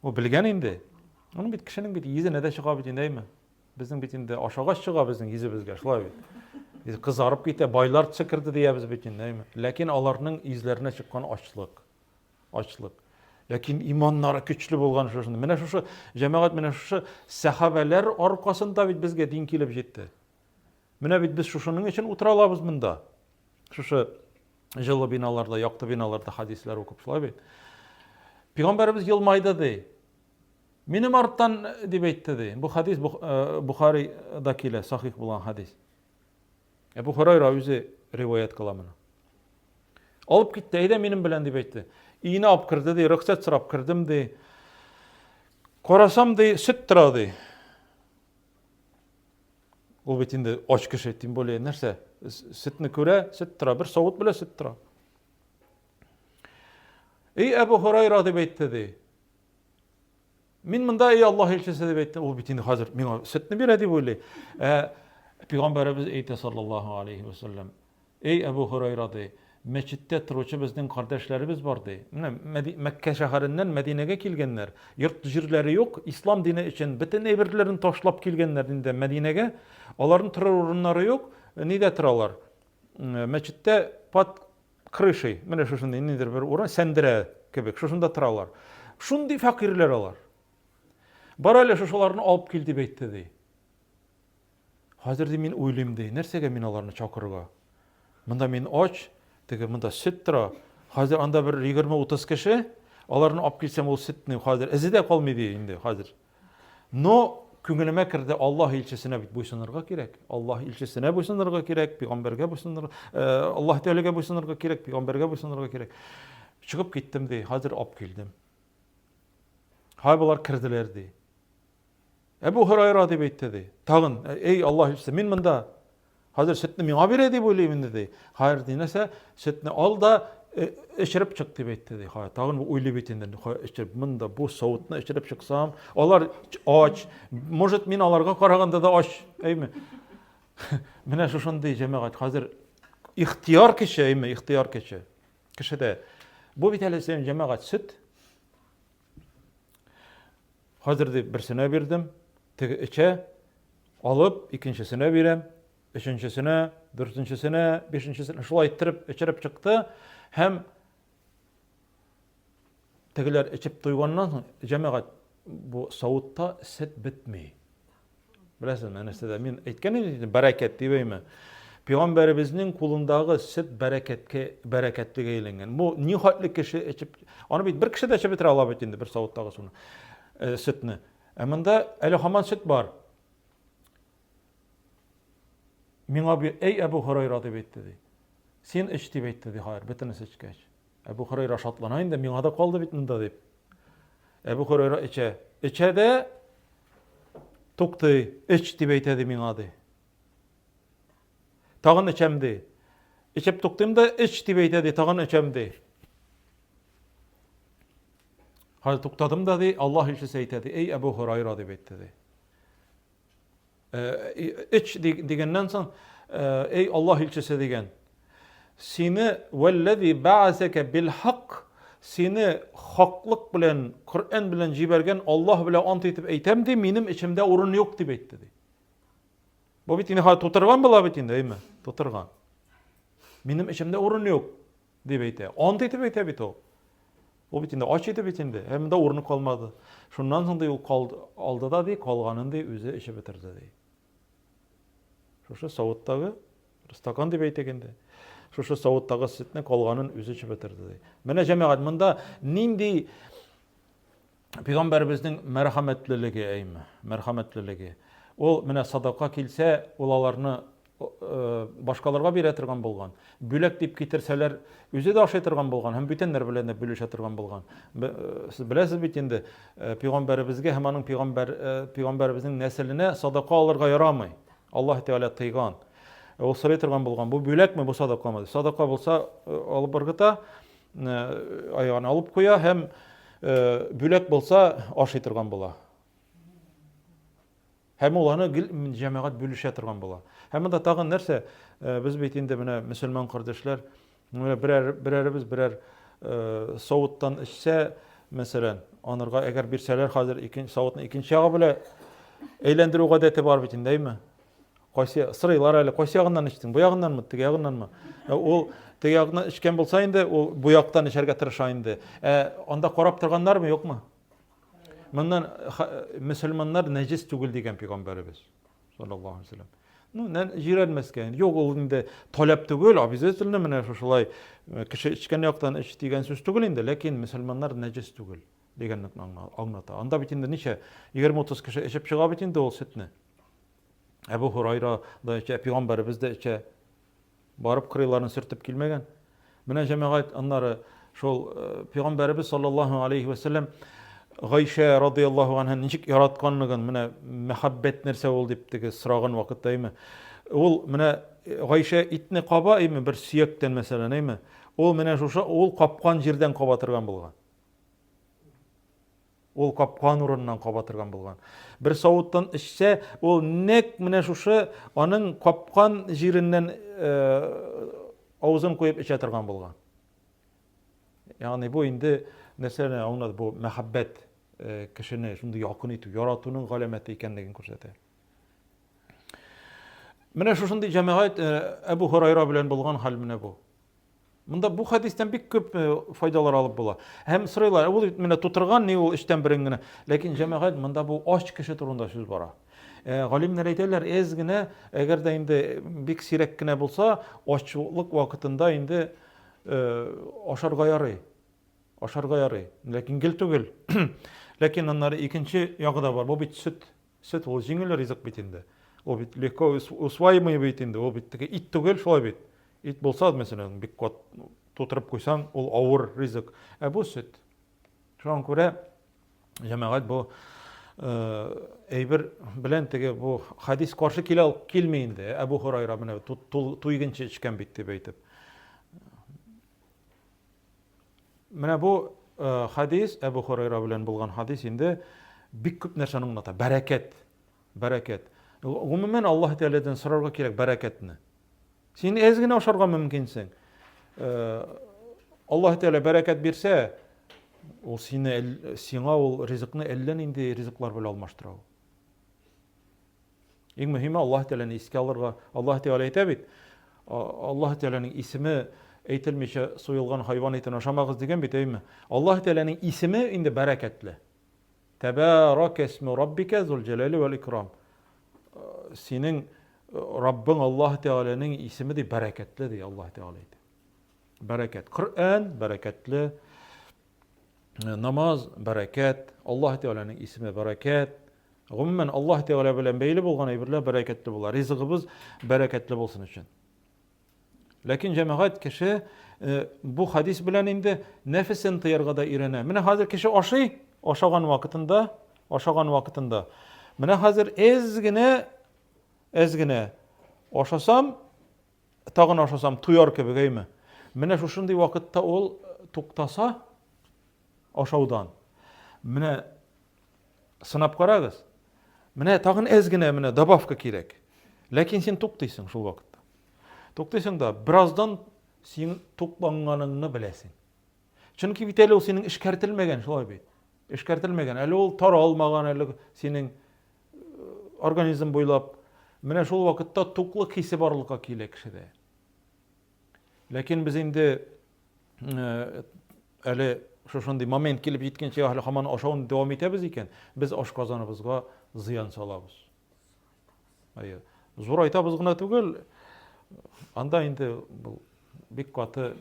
Ул белгән инде. Аның бит кешенең бит йөзенә дә чыга бит инде, әйме? Безнең бит инде ашагач чыга безнең йөзебезгә, шулай бит. Йөз кызарып китә, байлар төсе керде диябез бит инде, әйме? Ләкин аларның йөзләренә чыккан ачлык. Ачлык. Ләкин иманнары көчле булган шушында. Менә шушы җәмәгать, менә шушы сәхабәләр аркасында бит безгә дин килеп җитте. Менә бит без шушының өчен утыра алабыз монда. Шушы җылы биналарда, якты биналарда хадисләр укып, шулай бит. Пәйгамбәребез елмайды ди. Минем арттан дип әйтте ди. Бу хадис э, Бухарида килә, сахих булган хадис. Әбу Хурайра үзе риваять кыла моны. Алып китте, әйдә минем белән дип әйтте. Өенә алып керде ди, рөхсәт сорап кердем ди. Карасам ди, сөт тора ди. Ул бит инде ач кеше, тем более нәрсә? Сөтне күрә, сөт тора, бер савыт белән сөт тора. Эй, Әбу Хурайра дип әйтте ди. Мин монда, эй, Аллаһ илчесе дип әйтте. Ул бит инде хәзер миңа сөтне бирә дип уйлый. Ә пәйгамбәребез әйтә саллаллаһу алейхи ва саллям. Эй, Әбу Хурайра ди, мәчеттә торучы безнең кардәшләребез бар ди. Менә Мәккә шәһәреннән Мәдинәгә килгәннәр. Йорт җирләре юк, ислам дине өчен бөтен әйберләрен ташлап килгәннәр инде Мәдинәгә. Аларның торыр урыннары юк. Нидә торалар? мәчеттә под крышей, менә шушындый ниндидер бер урын, сәндерә кебек, шушында торалар. Шундый фәкыйрьләр алар. Бар әле шушыларны алып кил дип әйтте ди. Хәзер ди мин уйлыйм ди, нәрсәгә мин аларны чакырырга? Монда мин ач, теге монда сөт тора. Хәзер анда бер 20-30 кеше, аларны алып килсәм ул сөтне хәзер эзе дә калмый ди инде хәзер. Но күңелемә керде, Аллаһ илчесенә бит буйсынырга кирәк. Аллаһ илчесенә буйсынырга кирәк, пәйгамбәргә буйсынырга, э, Аллаһ Тәгаләгә буйсынырга кирәк, пәйгамбәргә буйсынырга кирәк. Чыгып киттем ди, хәзер алып килдем. Һай болар керделәр ди. Әбу Һурайра дип әйтте ди. Тагын, эй Аллаһ илчесе, мин монда. Хәзер сөтне миңа бирә дип уйлыйм инде ди. Хәер ди, нәрсә? Сөтне ал да э, эчереп чык дип әйтте ди. Хәер, тагын уйлый бит инде. Хәер, эчереп монда бу савытны эчереп чыксам, алар ач. Может, мин аларга караганда да ач, әйме? Менә шушындый җәмәгать хәзер ихтияр кеше, әйме, ихтияр кеше. Кешедә. Бу бит әле син җәмәгать сөт. Хәзер дип берсенә бирдем, теге эчә, алып, икенчесенә бирәм, өченчесенә, дүртенчесенә, бишенчесенә, шулай иттереп эчереп чыкты һәм тегеләр эчеп туйганнан соң, җәмәгать, бу савытта сөт бетми. Беләсезме, нәрсәдә мин әйткән идем, бәрәкәт дип әйме. Пәйгамбәребезнең кулындагы сөт бәрәкәткә бәрәкәтлегә әйләнгән. Бу ни хәтле кеше эчеп, аны бит бер кеше дә эчеп бетерә ала бит инде бер савыттагы суны, э, сөтне. Ә монда әле һаман сөт бар. Миңа бир, эй Әбу Һурайра дип әйтте ди. Син эч дип әйтте ди, хәер, бөтенесе эчкәч. Әбу Хөрәйра шатлана инде, миңа да калды бит монда дип. Әбу Хөрәйра эчә. Эчә дә туктый, эч дип әйтә ди миңа ди. Тагын эчәм ди. Эчеп туктыйм да, эч дип әйтә ди, тагын эчәм ди. Хәзер туктадым да ди, Аллаһ илчесе әйтә ди, эй Әбу Хөрәйра дип әйтте ди. Эч дигәннән соң, эй Аллаһ илчесе дигән. Сине вәлләзи бәасәкә бил хак, сине хаклык белән, Коръән белән җибәргән Аллаһ белән ант итеп әйтәм ди, минем эчемдә урын юк дип әйтте ди. Бу бит инде тутырган була бит инде, әйме? Тутырган. Минем эчемдә урын юк. Дип әйтә. Ант итеп әйтә бит ул. Ул бит инде ач иде бит инде. Ә монда урыны калмады. Шуннан соң ди ул калды, алды да ди, калганын ди үзе эчеп бетерде ди. Шушы савыттагы стакан дип әйтик инде. Шушы савыттагы сөтне калганын үзе эчеп бетерде ди. Менә җәмәгать монда нинди Пәйгамбәребезнең мәрхәмәтлелеге әйме, мәрхәмәтлелеге. Ул менә садака килсә, ул аларны э, башкаларга бирә торган булган. Бүләк дип китерсәләр, үзе дә ашый торган булган һәм бүтәннәр белән дә бүлешә торган булган. Э, сез беләсез бит инде, э, пәйгамбәребезгә һәм аның пәйгамбәр пәйгамбәребезнең нәселенә садака алырга ярамый. Аллаһ Тәгалә тыйган. Ул сорый торган булган, бу бүләкме, бу садакамы? Садака булса, алып ыргыта, аягын алып куя һәм бүләк булса ашый торган була. Һәм ул аны гел җәмәгать бүлешә торган була. Һәм монда тагын нәрсә, без бит инде менә мөселман кардәшләр, менә берәр берәребез берәр савыттан эчсә, мәсәлән, анырга әгәр бирсәләр, хәзер икенче савытны икенче ягы белән әйләндерү гадәте бар бит инде, әйме? Кайсы сорыйлар әле, кайсы ягыннан эчтең? Бу ягыннанмы, теге ягыннанмы? Ә ул теге ягыннан эчкән булса инде, ул бу яктан эчәргә тырыша инде. Ә анда карап торганнармы, юкмы? Моннан мөселманнар нәҗис түгел дигән пәйгамбәребез саллаллаһу алейһи вәсәлләм. Ну, җирәнмәскә. Юк, ул инде таләп түгел, обязательно менә шушылай э, кеше эчкән яктан эч дигән сүз түгел инде, ләкин мөселманнар нәҗис түгел дигәнне аңлата. Анда бит инде ничә 20-30 кеше эчеп чыга бит инде ул сөтне. Әбу Һурайра да эчә, пәйгамбәребез дә эчә. Барып кырыйларын сөртеп килмәгән. Менә җәмәгать аннары шул э, пәйгамбәребез саллаллаһу алейхи ва сәлләм Гайшә радияллаһу анһа ничек яратканлыгын, менә мәхәббәт нәрсә ул дип теге сораган вакытта әйме. Ул менә э, Гайшә итне каба әйме бер сөяктән мәсәлән әйме. Ул менә шушы ул капкан җирдән каба торган булган. Ул капкан урыныннан каба торган булган. Бер савыттан эчсә, ул нәкъ менә шушы аның капкан җиреннән э, авызын куеп эчә торган булган. Ягъни бу инде нәрсәне аңлата? Бу мәхәббәт э, кешене шундый якын итү, яратуның галәмәте икәнлеген күрсәтә. Менә шушындый җәмәгать э, Әбу Һурайра белән булган хәл менә бу. Монда бу хәдистән бик күп э, файдалар алып була. Һәм сорыйлар, ул бит менә тутырган, ни ул өчтән берен генә. Ләкин җәмәгать монда бу ач кеше турында сүз бара. Э, галимнәр әйтәләр, әз генә, әгәр дә инде бик сирәк кенә булса, ачлык вакытында инде э, ашарга ярый. Ашарга ярый. Ләкин гел түгел. Ләкин аннары икенче ягы да бар. Бу бит сөт. Сөт ул җиңел ризык бит инде. Ул бит легко усваиваемый бит инде. Ул бит теге ит түгел, шулай бит. Ит булса, мәсәлән, бик кат тутырып куйсаң, ул авыр ризык. Ә бу сөт. Шуңа күрә җәмәгать бу э, әйбер белән теге бу хадис каршы килә килми инде. Әбу Хурайра менә туйгынчы эчкән бит дип әйтеп. Менә бу э, хадис, Әбу Хурайра белән булган хадис инде бик күп нәрсәне аңлата. Бәрәкәт. Бәрәкәт. Гомумән Аллаһ Тәгаләдән сорарга кирәк бәрәкәтне. Син әз генә ашарга мөмкинсең. Э, Аллаһ Тәгалә бәрәкәт бирсә, ул сине сиңа ул ризыкны әллә нинди ризыклар белән алмаштыра ул. Иң мөһиме Аллаһ Тәгаләне искә алырга. Аллаһ Тәгалә әйтә бит, Аллаһ Тәгаләнең исеме әйтелмичә суелган хайван итен ашамагыз дигән бит, әйме? Аллаһ Тәгаләнең исеме инде бәрәкәтле. Тәбәрәкә исму раббика зул җәләли вәл икрам. Синең Раббың Аллаһ Тәгаләнең исеме ди бәрәкәтле ди Аллаһ Тәгалә әйтә. Бәрәкәт. Коръән бәрәкәтле. Намаз бәрәкәт. Аллаһ Тәгаләнең исеме бәрәкәт. Гомумән, Аллаһ Тәгалә белән бәйле булган әйберләр бәрәкәтле була. Ризыгыбыз бәрәкәтле булсын өчен. Ләкин җәмәгать кеше э, бу хадис белән инде нәфесен тыярга да өйрәнә. Менә хәзер кеше ашый, ашаган вакытында, ашаган вакытында. Менә хәзер әз генә, әз генә ашасам, тагын ашасам туяр кебек, әйме? Менә шушындый вакытта ул туктаса ашаудан. Менә Сынап карагыз. Менә тагын әз генә менә добавка кирәк. Ләкин син туктыйсың шул вакытта. Туктыйсың да, бераздан син тукланганыңны беләсең. Чөнки бит әле ул синең эшкәртелмәгән, шулай бит. Эшкәртелмәгән, әле ул таралмаган, әле синең э, организм буйлап. Менә шул вакытта туклык хисе барлыкка килә кешедә. Ләкин без инде э, әле шушындый момент килеп җиткәнче әле һаман ашауны дәвам итәбез икән, без ашказаныбызга зыян салабыз. Әйе. Зурайтабыз гына түгел, анда инде бу бик каты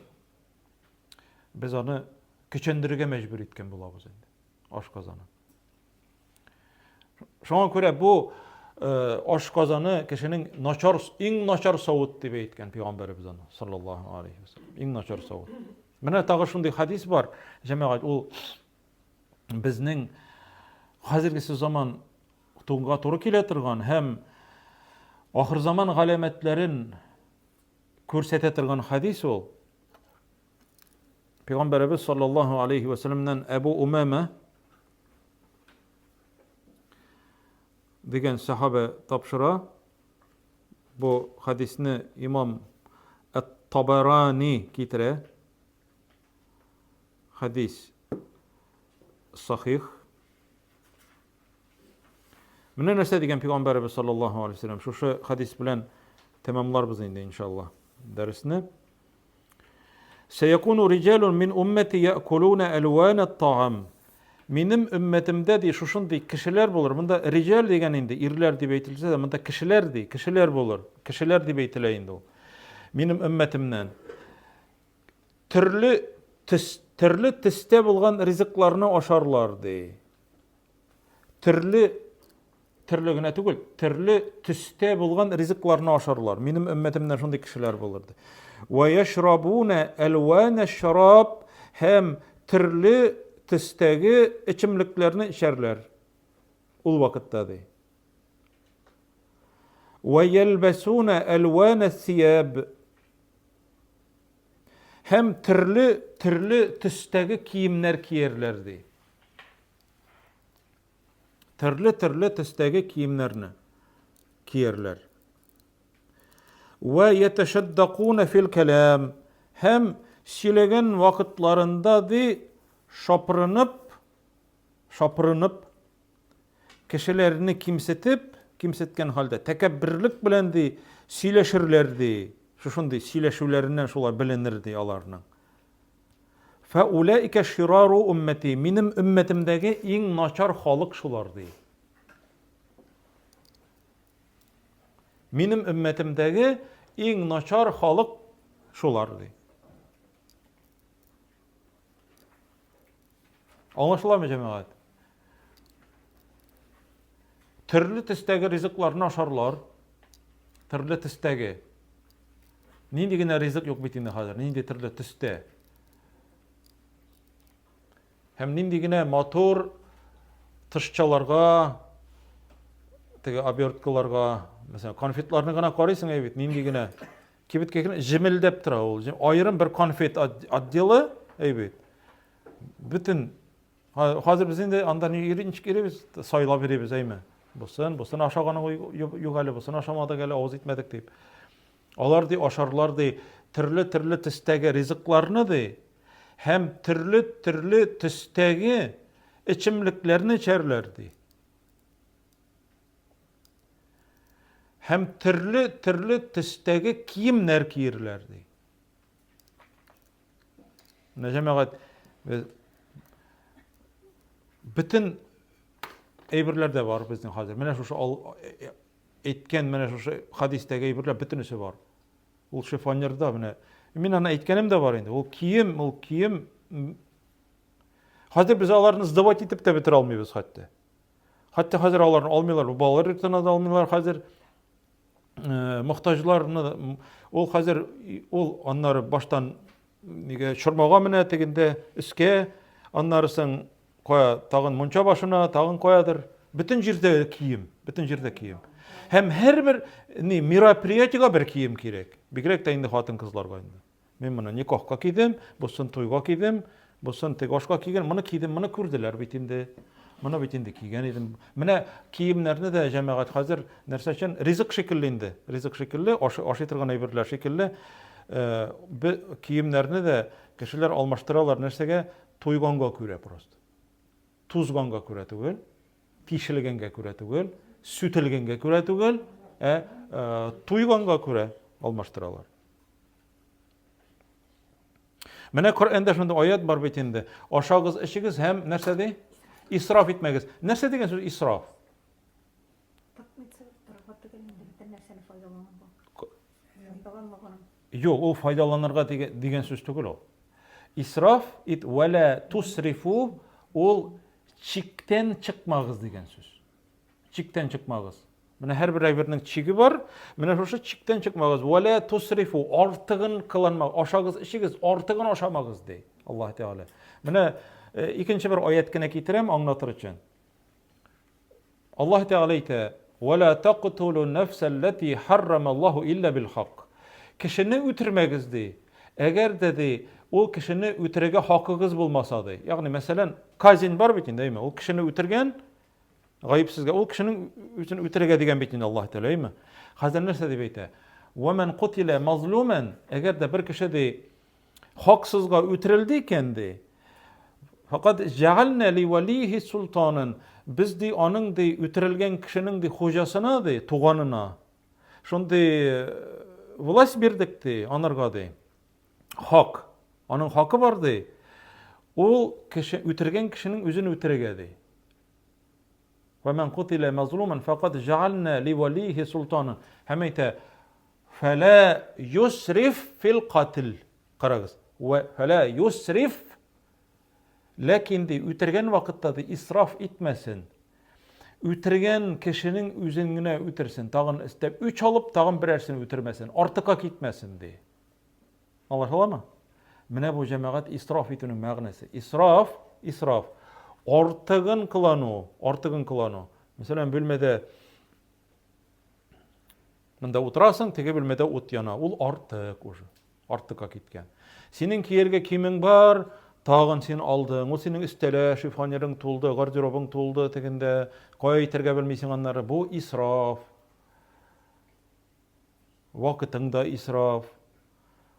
без аны көчәндерергә мәҗбүр иткән булабыз инде ашказаны. Шуңа күрә бу э, ашказаны кешенең начар, иң начар савыт дип әйткән пәйгамбәребез аны, саллаллаһу алейхи вәсәлләм. Иң начар савыт. Менә тагы шундый хадис бар, җәмәгать, ул безнең хәзергесе заман туңга туры килә торган һәм ахыр заман галәмәтләрен күрсәтә торган хадис ул. Пәйгамбәребез саллаллаһу алейхи вәсәлләмнән Әбу Умама дигән сахабә тапшыра. Бу хадисне имам Ат-Табарани китерә. Хадис сахих. Менә нәрсә дигән пәйгамбәребез саллаллаһу алейһи вәсәлләм. Шушы хадис белән тәмамларбыз инде иншаллаһ дәресне. Сәякуну риҗалун мин уммәти яъкулуна әлвана таам. Минем өммәтемдә ди шушындый кешеләр булыр. Монда риҗал дигән инде ирләр дип әйтелсә дә, монда кешеләр ди, кешеләр булыр. Кешеләр дип әйтелә инде ул. Минем өммәтемнән төрле төс, төрле төстә булган ризыкларны ашарлар ди. Төрле төрле генә түгел, төрле төстә булган ризыкларны ашарлар. Минем өммәтемнән шундый кешеләр булыр. Ва яшрабуна алвана шараб һәм төрле төстәге эчемлекләрне эчәрләр. Ул вакытта ди. Ва ялбасуна алвана сияб һәм төрле төрле төстәге киемнәр киярләр ди. Төрле-төрле төстәге киемнәрне киярләр. Вә яташаддакуна фил кәлам һәм сөйләгән вакытларында ди шапырынып, шапырынып кешеләрне кимсетеп, кимсеткән хәлдә, тәкәбберлек белән ди, сөйләшерләр ди. Шушындый сөйләшүләреннән шулай беленер ди аларның. Фәуләикә ширару уммәти, минем өммәтемдәге иң начар халык шулар ди. Минем өммәтемдәге иң начар халык шулар ди. Аңлашыламы, җәмәгать? Төрле төстәге ризыкларны ашарлар. Төрле төстәге. Нинди генә ризык юк бит инде хәзер, нинди төрле төстә. Һәм нинди генә матур тышчаларга, теге оберткаларга, мәсәлән, конфетларны гына карыйсың әй бит, нинди генә кибеткә генә җемелдәп тора ул. Аерым бер конфет отделы әй бит. Бөтен хәзер без инде анда ничек йөрибез, сайлап йөрибез, әйме. Бусын, бусын ашаганы юк әле, бусын ашамадык әле, авыз итмәдек дип. Алар ди ашарлар ди төрле-төрле төстәге ризыкларны ди һәм төрле-төрле төстәге эчемлекләрне эчәрләр ди. Һәм төрле-төрле төстәге киемнәр киерләр ди. Менә җәмәгать без бөтен әйберләр дә бар безнең хәзер. Менә шушы әйткән менә шушы хадистәге әйберләр бөтенесе бар. Ул шифонерда менә. Мин аны әйткәнем дә бар инде. Ул кием, ул кием. Хәзер без аларны сдавать итеп тә бетерә алмыйбыз хәтта. Хәтта хәзер аларны алмыйлар. Балалар йортына да алмыйлар хәзер. Э, мохтаҗларны ул хәзер ул аннары баштан нигә чормага менә тегендә өскә, аннары соң Кая, тагын мунча башына, тагын каядыр. Бөтен җирдә кием, бөтен җирдә кием. Һәм һәрбер ни мероприятиегә бер кием кирәк. Бигрәк тә инде хатын-кызларга инде. Мин моны никахка кидем, бусын туйга кидем, бусын теге ашка кигән, моны кидем, моны күрделәр бит инде. Моны бит инде кигән идем. Менә киемнәрне дә җәмәгать хәзер нәрсә өчен ризык шикелле инде, ризык шикелле, ашый торган әйберләр шикелле, э, киемнәрне дә кешеләр алмаштыралар нәрсәгә? Туйганга күрә просто. Тузганга күрә түгел, тишелгәнгә күрә түгел, сүтелгәнгә күрә түгел, ә э, туйганга күрә алмаштыралар. Менә Коръәндә шундый аят бар бит инде. Ашагыз, эчегез һәм нәрсә ди? Исраф итмәгез. Нәрсә дигән сүз исраф? Юк, ул файдаланырга дигән сүз түгел ул. Исраф ит вәлә тусрифу ул чиктән чыкмагыз дигән сүз. Чиктән чыкмагыз. Менә һәрбер әйбернең чиге бар. Менә шушы чиктән чыкмагыз. Вәлә тусрифу артыгын кыланма, ашагыз, эчегез, артыгын ашамагыз ди Аллаһ Тәгалә. Менә э, икенче бер аят кенә китерәм аңлатыр өчен. Аллаһ Тәгалә әйтә, "Ва ла тактулу нафсаллати харрамаллаһу илля бил хак." Кешене үтермәгез ди. Әгәр дә ди, ул кешене үтерергә хакыгыз булмаса ди. Ягъни, мәсәлән, казин бар бит инде, әйме? Ул кешене үтергән, гаепсезгә, ул кешенең үзен үтерергә дигән бит инде Аллаһ Тәгалә, әйме? Хәзер нәрсә дип әйтә? "Ва ман кутила мазлуман", әгәр дә бер кеше ди, хаксызга үтерелде икән ди, факат җәгальнә ли валихи султанын, без ди аның ди үтерелгән кешенең ди хуҗасына ди, туганына шундый э, власть бирдек ди, анарга ди. Хак. Аның хакы бар ди. Ул кеше үтергән кешенең үзен үтерергә ди. Ва ман кутила мазлуман факат җәгальнә ли валихи султанын. Һәм әйтә, Фәлә юсриф фил катл. Карагыз. Вә фәлә юсриф Ләкин ди, үтергән вакытта ди, исраф итмәсен. Үтергән кешенең үзен генә үтерсен, тагын өстәп үч алып, тагын берәрсен үтермәсен, артыкка китмәсен ди. Аңлашыламы? Менә бу җәмәгать исраф итүнең мәгънәсе. Исраф, исраф. Артыгын кылану, артыгын кылану. Мәсәлән, бүлмәдә Монда утырасың, теге бүлмәдә ут яна. Ул артык уже. Артыкка киткән. Синең кияргә киемең бар, тагын син алдың. Ул синең өстәлә, шифонерың тулды, гардеробың тулды тегендә. Кая итәргә белмисең аннары. Бу исраф. Вакытың да исраф.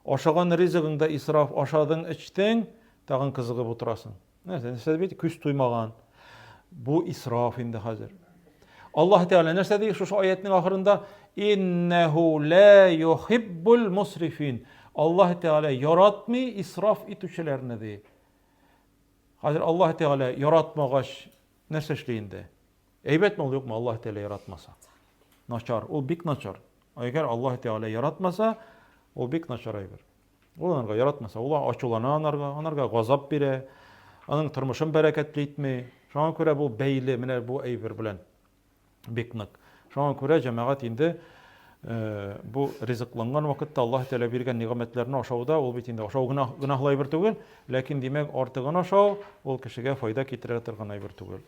Ашаган ризыгың да исраф. Ашадың, эчтең, тагын кызыгып утырасың. Нәрсә, нәрсә бит, күз туймаган. Бу исраф инде хәзер. Аллаһ Тәгалә нәрсә ди шушы аятның ахырында? Иннәһу ла юхиббул мусрифин. Аллаһ Тәгалә яратмый исраф итүчеләрне ди. Хәзер Аллаһ Тәгалә яратмагач нәрсә эшли инде? Әйбәтме ул юкмы Аллаһ Тәгалә яратмаса? Начар, ул бик начар. Әгәр Аллаһ Тәгалә яратмаса, ул бик начар әйбер. Ул анарга яратмаса, ул ачулана анарга, анарга газап бирә, аның тормышын бәрәкәтле итми. Шуңа күрә бу бәйле менә бу әйбер белән бик нык. Шуңа күрә җәмәгать инде э, бу ризыкланган вакытта Аллаһ Тәгалә биргән нигъмәтләрне ашауда ул бит инде ашау гөнаһ, гөнаһлы әйбер түгел, ләкин димәк артыгын ашау ул кешегә файда китерә торган әйбер түгел.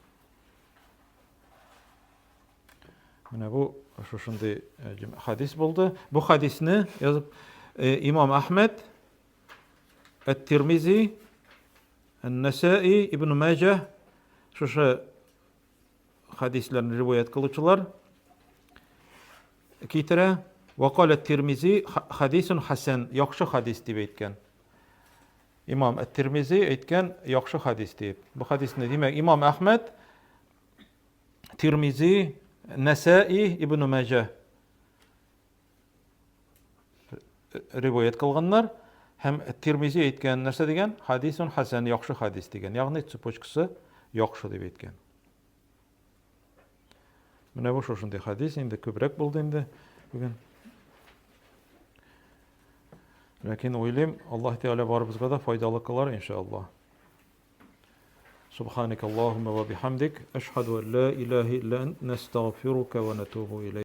Менә бу шушындый э, хадис булды. Бу хадисне язып э, Имам Әхмәд, Әт-Тирмизи, Ән-Насаи, Ибн Маҗа шушы хадисләрне риваять кылучылар китерә. Вакаля Тирмизи хадисун хасан, яхшы хадис дип әйткән. Имам Әт-Тирмизи әйткән яхшы хадис дип. Бу хадисне димәк Имам Әхмәд Тирмизи, Нәсәи, Ибн Мәҗә риваять кылганнар һәм Тирмизи әйткән нәрсә дигән? Хадисун хасан, яхшы хадис дигән. Ягъни цепочкасы яхшы дип әйткән. Менә бу шушындый хадис инде күбрәк булды инде бүген. Ләкин уйлыйм, Аллаһ Тәгалә барыбызга да файдалы кылар иншаллаһ. Субханак Аллаһумма ва бихамдик, ашһаду ан ла илаһа илля ант, настагъфирука ва натубу илейк.